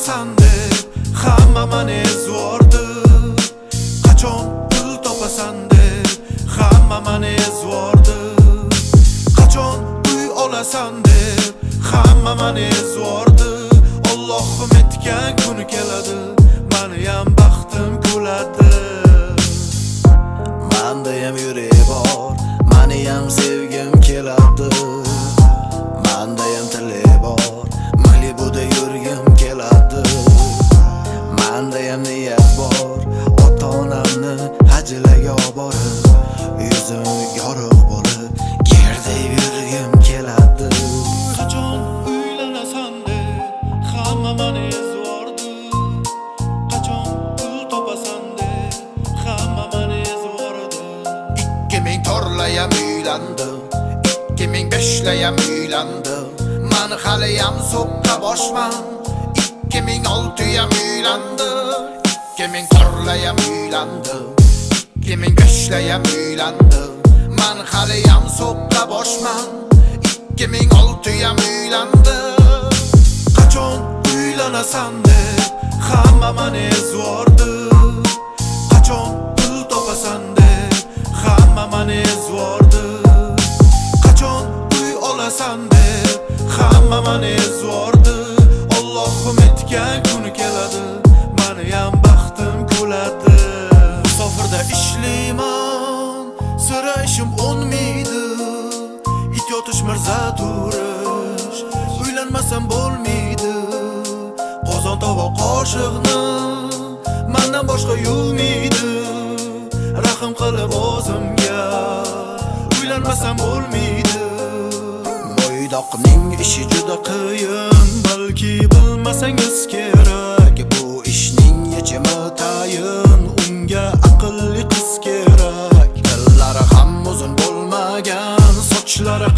Uylanasan deb hamma mani ezvordi. Qachon pul topasan deb hamma mani ezvordi. Qachon uy olasan deb hamma mani ezvordi. Allohim etgan kuni keladi, maniyam baxtim kuladi. Mandayam yurak bor, maniyam sevgim keladi. Mandayam tilak bor, Malibuda yurgim keladi. Mandayam niyat bor, ota-onamni hajlaga olib borib, yuzim yorug' bo'lib, gerdayib yurgim keladi. Qachon uylanasan deb hamma mani ezvordi. Qachon pul topasan deb hamma mani ezvordi. 2004layam uylandi, 2005layam uylandi. Man haliyam so'qqa boshman. 2006yam uylandi, 2004layam uylandi, 2005layam uylandi. Man haliyam so'qqa boshman. 2006yam uylandi. Qachon uylanasan deb hamma mani ezvordi. Qachon pul topasan deb hamma mani ezvordi. Qachon uy olasan deb hamma mani ezvordi. Allohim etgan kuni keladi, maniyam baxtim kuladi. Musofirda ishlayman, sira ishim o'nmaydi. It yotish, mirza turish, uylanmasam bo'lmaydi. Qozon, tovoq, qoshiqni mandan boshqa yuvmaydi. Rahm qilib o'zimga, uylanmasam bo'lmaydi. Bo'ydoqning ishi juda Qiyin, balki bilmasangiz kerak. Bu ishning yechimi tayin, Unga aqlli qiz kerak. Tillari ham uzun bo'lmagan, sochlari